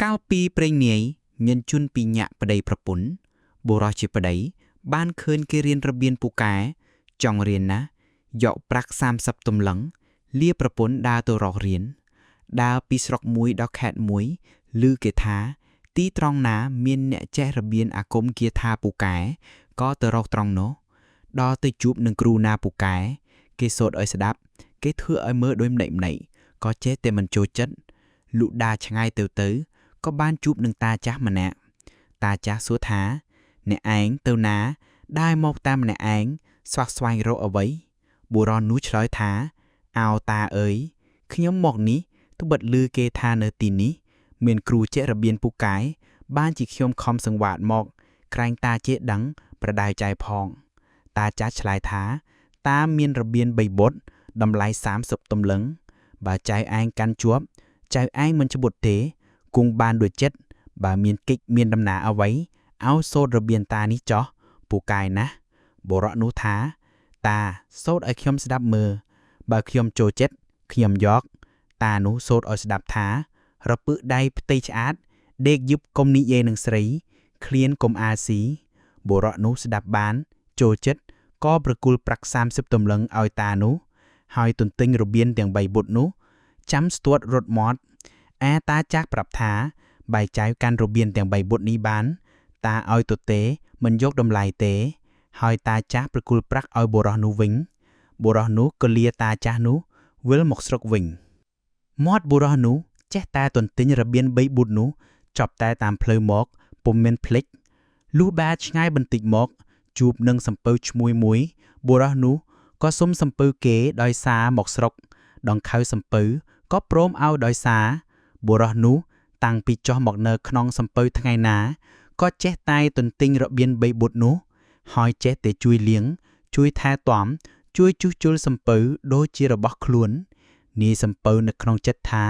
កាលពីព្រេងនាយមានជនពីរញាក់ប្តីប្រពន្ធបុរសជាប្តីបានឃើញគេរៀនរបៀនពូកែចង់រៀនណាស់យកប្រាក់30ទំលឹងលាប្រពន្ធដើរទៅរករៀនដើរពីស្រុកមួយដល់ខេត្តមួយឮគេថាទីត្រង់ណាមានអ្នកចេះរបៀនអាគមគាថាពូកែក៏ទៅរកត្រង់នោះដល់ទៅជួបនឹងគ្រូណាពូកែគេសូត្រឲ្យស្ដាប់គេធ្វើឲ្យមើលដោយម្ដេចម្ដេចក៏ចេះតែមិនចូលចិត្តលុះដើរឆ្ងាយទៅ ក៏បានជួបនឹងតាចាស់ម្នាក់តាចាស់សួរថាអ្នកឯងទៅណាដើរមកតាមម្នាក់ឯងស្វះស្វែងរកអ្វីបុរសនោះឆ្លើយថាអោតាអើយខ្ញុំមកនេះត្បិតឮគេថានៅទីនេះមានគ្រូចេះរបៀនពូកែបានជាខ្ញុំខំសង្វាតមកក្រែងតាចេះដឹងប្រដៅចៃផង តាចាស់ឆ្លើយថាតាមានរបៀន3បុតតម្លៃ30ទំលឹងបើចៅឯងកាន់ជាប់ចៅឯងមិនច្បុតទេ គង់បានដូចចិត្តបើមានកិច្ចមានដំណើរអ្វីឲ្យសូត្ររបៀនតានេះចោះពូកាយណាស់បុរសនោះថាតាសូត្រឲ្យខ្ញុំស្ដាប់មើលបើខ្ញុំចូលចិត្តខ្ញុំយក តានោះសូត្រឲ្យស្ដាប់ថារពឹសដៃផ្ទៃឆ្អាតដេកយប់កុំនិយាយនឹងស្រីឃ្លានកុំអាលស៊ីបុរសនោះស្ដាប់បាន ចូលចិត្តក៏ប្រគល់ប្រាក់30ទំលឹងឲ្យតានោះហើយទន្ទិញរបៀនទាំង3បុត្រនោះចាំស្ទាត់រត់មាត់ អាតាចាស់ប្រាប់ថាបាយចៅកាន់របៀនទាំង3បុត្រនេះបាន តាឲ្យទទេមិនយកតម្លៃទេ ហើយតាចាស់ប្រគល់ប្រាក់ឲ្យបុរសនោះវិញបុរសនោះក៏លាតាចាស់នោះវិលមកស្រុកវិញមាត់បុរសនោះចេះតែទន្ទិញរបៀន3បុត្រនោះចប់តែតាមផ្លូវមកពុំមានភ្លេចលុះបាឆ្ងាយបន្តិចមកជួបនឹងសំពៅឈ្មោះមួយបុរសនោះក៏សុំសំពៅគេដោយសារមកស្រុកដង្ខៅសំពៅក៏ព្រមឲ្យដោយសារ បុរសនោះតាំងពីចុះមកនៅក្នុងសំពៅថ្ងៃណាក៏ចេះតែទន្ទិញរបៀនបីបុត្រនោះហើយចេះតែជួយលាងជួយថែទាំជួយជួសជុលសំពៅដូចជារបស់ខ្លួននាយសំពៅនៅក្នុងចិត្តថា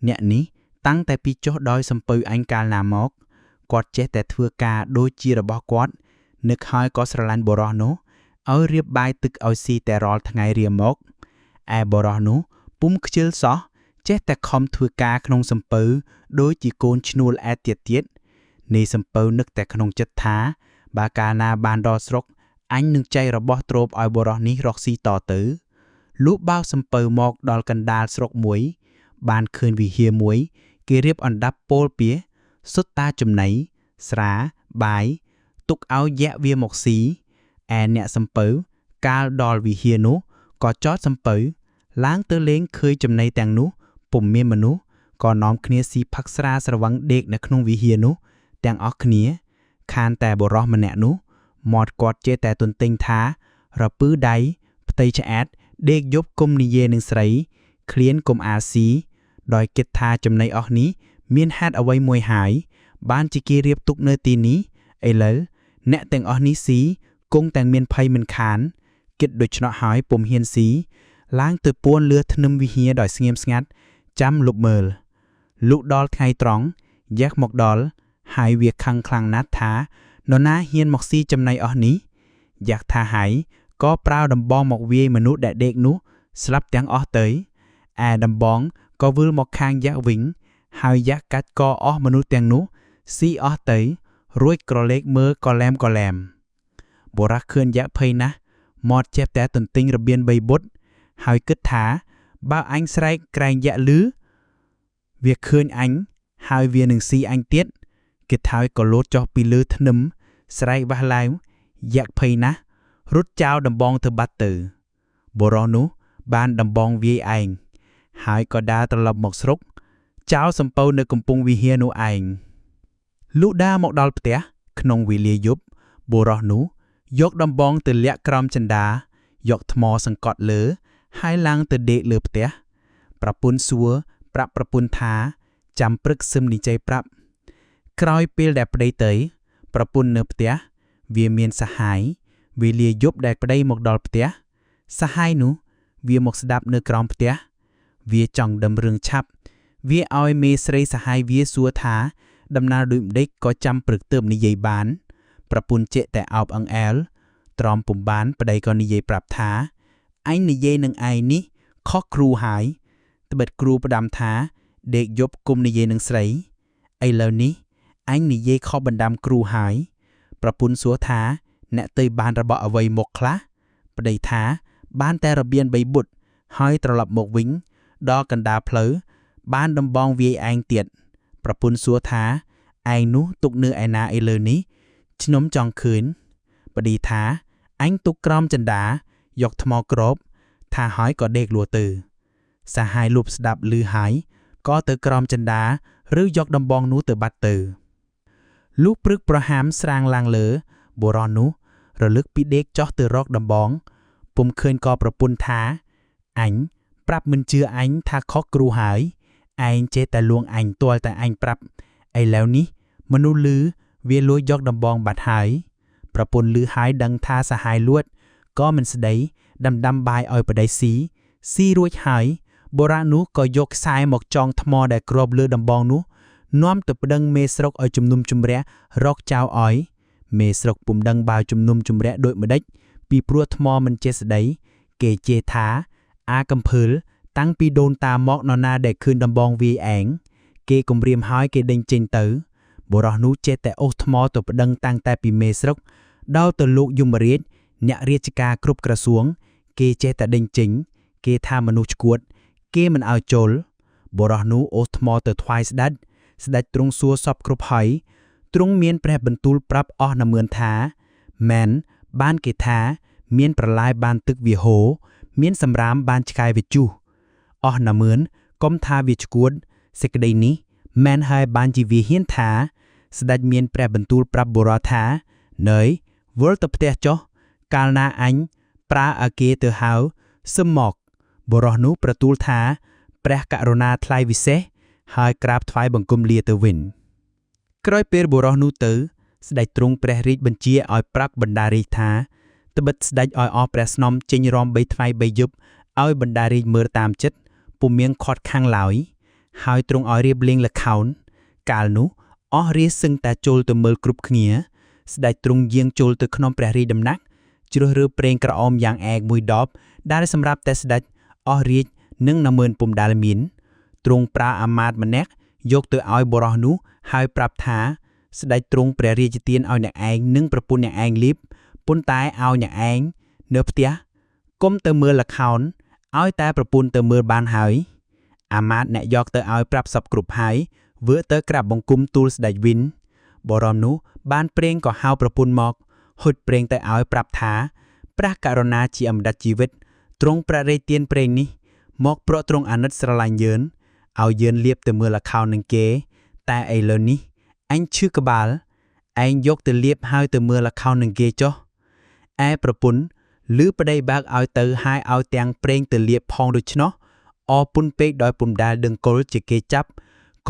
អ្នកនេះតាំងតែពីចុះដោយសំពៅអញកាលណាមកគាត់ចេះតែធ្វើការដូចជារបស់គាត់នឹកហើយក៏ស្រឡាញ់បុរសនោះឲ្យរៀបបាយទឹកឲ្យស៊ីតែរាល់ថ្ងៃរៀមកឯបុរសនោះពុំខ្ជិលសោះ ចេះតែខំធ្វើការក្នុងសំពៅដូចជាកូនឈ្នួលអែតទៀតទៀតនាយសំពៅនឹកតែក្នុងចិត្តថាបើកាលណាបានដល់ស្រុកអញនឹងចែករបស់ទ្រព្យឲ្យបុរសនេះរកស៊ីតទៅលុះបោកសំពៅមកដល់កណ្ដាលស្រុកមួយ បានឃើញវិហារមួយ គេរៀបអណ្ដាប់ពោលពាសសុទ្ធតាចំណីស្រាបាយទុកឲ្យយៈវាមកស៊ីឯអ្នកសំពៅកាលដល់វិហារនោះក៏ចតសំពៅឡើងទៅលេងឃើញចំណីទាំងនោះ ពុំមានមនុស្សក៏នាំគ្នាស៊ីផឹកស្រាស្រវឹងដេកនៅក្នុងវិហារនោះទាំងអស់គ្នា ខានតែបុរសម្នាក់នោះមាត់គាត់ចេះតែទន្ទិញថារពឹសដៃផ្ទៃឆ្អាតដេកយប់គុំនិយាយនឹងស្រីឃ្លានកុំអាលស៊ីដោយគិតថាចំណីអស់នេះមានហេតុអ្វីមួយហើយបានជាគេរៀបទុកនៅទីនេះឥឡូវអ្នកទាំងអស់នេះស៊ីគង់តែមានភ័យមិនខានគិតដូច្នោះហើយពុំហ៊ានស៊ីឡើងទៅពួនលឿធ្នឹមវិហារដោយស្ងៀមស្ងាត់ ចាំលុបមើលលុះដល់ថ្ងៃត្រង់យះមកដល់ហើយវាខឹងខ្លាំងណាស់ថានរណាហ៊ានមកស៊ីចំណីអស់នេះយ៉ាក់ថាហើយក៏ប្រើដំបងមកវាយមនុស្សដែលដេកនោះស្លាប់ទាំងអស់ទៅឯដំបងក៏វិលមកខាងយ៉ាក់វិញហើយយ៉ាក់កាច់កអស់មនុស្សទាំងនោះស៊ីអស់ទៅរួចក្រឡេកមើលក៏ឡែមកឡែមបុរសខឿនយ៉ាក់ភ័យណាស់មាត់ចេះតែទន្ទិញរបៀនបីបុត្រហើយគិតថាបើអញស្រែកក្រែងយ៉ាក់លឺវាឃើញអញហើយវានឹងស៊ីអញទៀតគេថាយក៏លោតចុះពីលើធ្នឹមស្រែកវះឡើងយ៉ាក់ភ័យណាស់រត់ចោលដំបងទៅបាត់ទៅបុរសនោះបានដំបងវាយឯងហើយក៏ដើរត្រឡប់មកស្រុកចោលសំពៅនៅកំពង់វិហារនោះឯងលុះដើរមកដល់ផ្ទះក្នុងវេលាយប់បុរសនោះយកដំបងទៅលាក់ក្រោមចិន្តាយកថ្មសង្កត់លើហើយឡើងទៅដេកលើផ្ទះប្រពន្ធសួរប្រាប់ប្រពន្ធថាចាំព្រឹកសឹមនិយាយប្រាប់ក្រោយពេលដែលប្តីទៅ ប្រពន្ធនៅផ្ទះវាមានសហាយវេលាយប់ដែលប្តីមកដល់ផ្ទះសហាយនោះវាមកស្ដាប់នៅក្រោមផ្ទះវាចង់ដឹងរឿងឆាប់វាឲ្យមេស្រីសហាយវាសួរថាដំណើរដូចម្ដេចក៏ចាំព្រឹកទើបនិយាយបាន ប្រពន្ធចេះតែអោបអង្អែលទ្រាំពុំបានប្តីក៏និយាយប្រាប់ថាអញនិយាយនឹងឯងនេះខុសគ្រូហើយត្បិតគ្រូផ្ដាំថាដេកយប់គុំនិយាយនឹងស្រី ឥឡូវនេះអញនិយាយខុសបណ្ដាំគ្រូហើយ ប្រពន្ធសួរថាអ្នកទៅបានរបស់អ្វីមកខ្លះប្តីថាបានតែរបៀនបីបុតហើយត្រឡប់មកវិញដល់កណ្ដាលផ្លូវបានដំបងវាយឯងទៀតប្រពន្ធសួរថាឯងនោះទុកនៅឯណាឥឡូវនេះខ្ញុំចង់ឃើញប្តីថាអញទុកក្រោមចិន្តាយកថ្មគ្របថាហើយក៏ដេកលក់ទៅ សហាយលួបស្ដាប់ឮហើយក៏ទៅក្រោមចិន្តាឬយកដំបងនោះទៅបាត់ទៅលុះព្រឹកប្រហាមស្រាងឡើងលើបុរសនោះរលឹកពីដេកចោះទៅរកដំបងពុំឃើញក៏ប្រពន្ធថាអញប្រាប់មិនជឿអញថាខុសគ្រូហើយឯងចេះតែលួងអញទាល់តែអញប្រាប់ឥឡូវនេះមនុស្សឮវាលួចយកដំបងបាត់ហើយប្រពន្ធឮហើយដឹងថាសហាយលួចក៏មិនស្ដីដាំដាំបាយឲ្យប្តីស៊ីស៊ីរួចហើយ បុរៈនោះក៏យកខ្សែមកចងថ្មដែលគ្របលើដំបងនោះនាំទៅប្តឹងមេស្រុកឲ្យជំនុំជម្រះរកចៅឲ្យមេស្រុកពុំដឹងបើជំនុំជម្រះដូចម្ដេចពីព្រោះថ្មមិនចេះស្ដីគេជេរថាអាកំភើលតាំងពីដូនតាមកនរណាដែលឃើញដំបងវាយឯងគេគំរាមហើយគេដេញចេញទៅបុរសនោះចេះតែអូសថ្មទៅប្តឹងតាំងតែពីមេស្រុកដល់ទៅលោកយមរាជអ្នករាជការគ្រប់ក្រសួង គេចេះតែដេញចេញគេថាមនុស្សឆ្កួត គេមិនឲ្យចូលបុរសនោះអូសថ្មទៅថ្វាយស្ដេចស្ដេចទ្រង់សួរសពគ្រប់ហើយទ្រង់មានព្រះបន្ទូលប្រាប់អស់ណាមឿនថាមែនបានគេថា មានប្រឡាយបានទឹកវាហូរមានសម្រាមបានឆ្កែវាជុះអស់ណាមឿនកុំថាវាឆ្កួតសេចក្តីនេះមែនហើយបានជាវាហ៊ានថា ស្ដេចមានព្រះបន្ទូលប្រាប់បុរសថាណយវិលទៅផ្ទះចុះកាលណាអញប្រើឲ្យគេទៅហៅសឹមមក បុរសនោះប្រទូលថា ព្រះករុណាថ្លៃវិសេសហើយក្រាបថ្វាយបង្គំលាទៅវិញក្រោយពេលបុរសនោះទៅ ស្ដេចទ្រង់ព្រះរាជបញ្ជាឲ្យប្រាប់បណ្ដារាជថាត្បិតស្ដេចឲ្យអស់ព្រះស្នំចេញរំបីថ្ងៃបីយប់ឲ្យបណ្ដារាជមើលតាមចិត្តពុំមានខាត់ខាំងឡើយហើយទ្រង់ឲ្យរៀបលេងល្ខោនកាលនោះអស់រាជសឹងតែចូលទៅមើលគ្រប់គ្នា ស្ដេចទ្រង់យាងចូលទៅក្នុងព្រះរាជដំណាក់ជ្រើសរើសប្រេងក្រអូមយ៉ាងឯកមួយដបដែលសម្រាប់តែស្ដេចអស់រាជនិងណាមឿនពុំដែលមានទ្រង់ប្រើអាមាត្យម្នាក់យកទៅឲ្យបុរសនោះហើយប្រាប់ថាស្ដេចទ្រង់ព្រះរាជទានឲ្យអ្នកឯងនិងប្រពន្ធអ្នកឯងលៀបប៉ុន្តែឲ្យអ្នកឯងនៅផ្ទះកុំទៅមើលល្ខោនឲ្យតែប្រពន្ធទៅមើលបានហើយអាមាត្យអ្នកយកទៅឲ្យប្រាប់សពគ្រប់ហើយវើទៅក្រាបបង្គំទូលស្ដេចវិញបុរសនោះបានប្រេងក៏ហៅប្រពន្ធមកហុចប្រេងទៅឲ្យប្រាប់ថាព្រះករុណាជាអម្ចាស់ជីវិតទ្រង់ព្រះរាជទានប្រេងនេះ មកប្រក់ទ្រង់អាណិតស្រឡាញ់យើងឲ្យយើងលៀបទៅមើលល្ខោននឹងគេ តែឥឡូវនេះអញឈឺក្បាលឯងយកទៅលៀបហើយទៅមើលល្ខោននឹងគេចុះឯប្រពន្ធឬប្តីបើកឲ្យទៅហើយឲ្យទាំងប្រេងទៅលៀបផងដូច្នោះអរពុនពេកដោយពុំដែលដឹងគល់ជាគេចាប់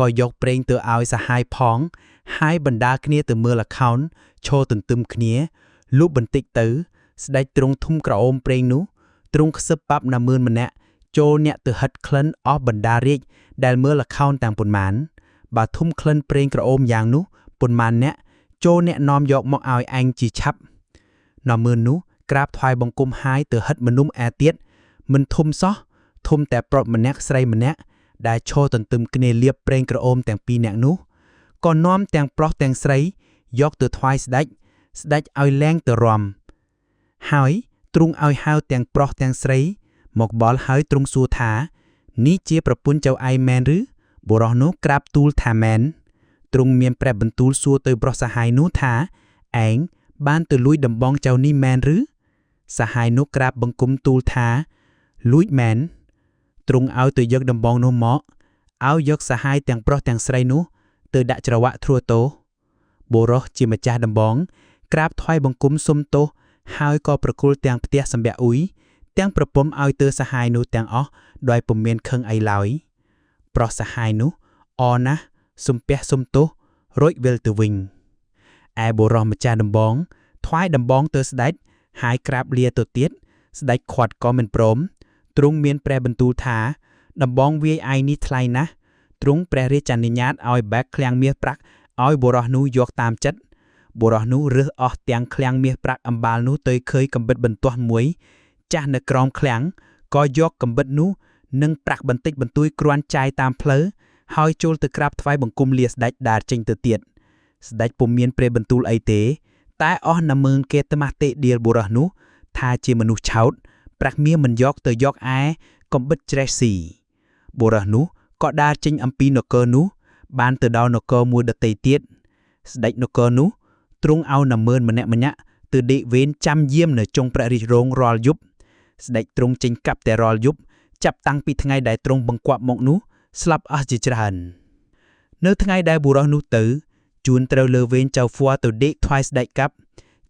ក៏យកប្រេងទៅឲ្យសហាយផង ហើយបណ្ដាគ្នាទៅមើលល្ខោនឈរទន្ទឹមគ្នាលុះបន្តិចទៅ ស្ដេចទ្រង់ធុំក្រអូមប្រេងនោះទ្រង់ខ្សឹបបាប់ណាមឿនម្នាក់ចូលអ្នកទៅហិតក្លិនអស់បណ្ដារាជដែលមើលល្ខោនទាំងប៉ុន្មានបើធុំក្លិនប្រេងក្រអូមយ៉ាងនោះប៉ុន្មានអ្នកចូលអ្នកនាំយកមកឲ្យឯងជាឆាប់ណាមឿននោះក្រាបថ្វាយបង្គំហាយទៅហិតមនុស្សឯទៀតមិនធុំសោះធុំតែប្រុសម្នាក់ស្រីម្នាក់ដែលឈរទន្ទឹមគ្នាលាបប្រេងក្រអូមទាំងពីរនាក់នោះក៏នាំទាំងប្រុសទាំងស្រីយកទៅថ្វាយស្ដេចស្ដេចឲ្យលែងទៅរំ ហើយទ្រង់ឲ្យហៅទាំងប្រុសទាំងស្រី មកបល់ហើយទ្រង់សួរថា នេះជាប្រពន្ធចៅឯងមែនឬបុរសនោះក្រាបទូលថាមែនទ្រង់មានព្រះបន្ទូលសួរទៅប្រុសសហាយនោះថាឯងបានទៅលួចដំបងចៅនេះមែនឬសហាយនោះក្រាបបង្គំទូលថាលួចមែនទ្រង់ឲ្យទៅយកដំបងនោះមកឲ្យយកសហាយទាំងប្រុសទាំងស្រីនោះទៅដាក់ច្រវាក់ត្រួតោបុរសជាម្ចាស់ដំបង ក្រាបថ្វាយបង្គំសុំទោសហើយក៏ប្រគល់ទាំងផ្ទះសម្បែអ៊ុយទាំងប្រពន្ធឲ្យទៅសហាយនោះទាំងអស់ដោយពុំមានខឹងអីឡើយប្រុសសហាយនោះអរណាស់សំពះសុំទោសរួចវិលទៅវិញឯបុរសម្ចាស់ដំបងថ្វាយដំបងទៅស្ដេចហើយក្រាបលាទៅទៀតស្ដេចខាត់ក៏មិនព្រមទ្រង់មានព្រះបន្ទូលថាដំបងវាយឯងនេះថ្លៃណាស់ទ្រង់ព្រះរាជអនុញ្ញាតឲ្យបែកឃ្លាំងមាសប្រាក់ឲ្យបុរសនោះយកតាមចិត្ត បុរសនោះរើសអស់ទាំងឃ្លាំងមាសប្រាក់អំបាលនោះទៅឃើញកំបិតបន្ទាស់មួយ ចាស់នៅក្រោមឃ្លាំងក៏យកកំបិតនោះនិងប្រាក់បន្តិចបន្តួចគ្រាន់ចាយតាមផ្លូវ ហើយចូលទៅក្រាបថ្វាយបង្គំលាស្ដេចដើរចេញទៅទៀតស្ដេចពុំមានព្រះបន្ទូលអីទេ តែអស់ណាមើងគេត្មាស់ទេដៀលបុរសនោះ ថាជាមនុស្សឆោត ប្រាក់មាសមិនយកទៅយកឯកំបិតច្រេះស៊ីបុរសនោះក៏ដើរចេញអំពីនគរនោះ បានទៅដល់នគរមួយដទៃទៀតស្ដេចនគរនោះទ្រង់ឲ្យណាមើនម្នាក់ម្នាក់ទៅដេកវេនចាំយាមនៅចុងព្រះរាជរោងរាល់យប់ស្ដេចទ្រង់ចេញកាប់តែរាល់យប់ចាប់តាំងពីថ្ងៃដែលទ្រង់បង្គាប់មកនោះស្លាប់អស់ជាច្រើន នៅថ្ងៃដែលបុរសនោះទៅជួនត្រូវលើវេនចៅហ្វទៅដេកថ្វាយស្ដេចកាប់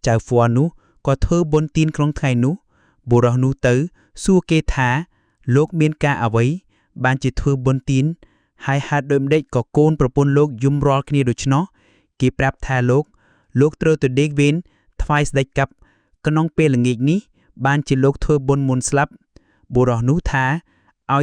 ចៅហ្វនោះក៏ធ្វើបុណ្យទានក្នុងថ្ងៃនោះបុរសនោះទៅសួរគេថា លោកមានការអ្វីបានជាធ្វើបុណ្យទានហើយហេតុដូចម្ដេចក៏កូនប្រពន្ធលោកយំរាល់គ្នាដូច្នោះគេប្រាប់ថាលោក លោកត្រូវទៅដេកវេនថ្វាយស្ដេចកាប់ក្នុងពេលល្ងាចនេះ បានជាលោកធ្វើបុណ្យមុនស្លាប់បុរសនោះថា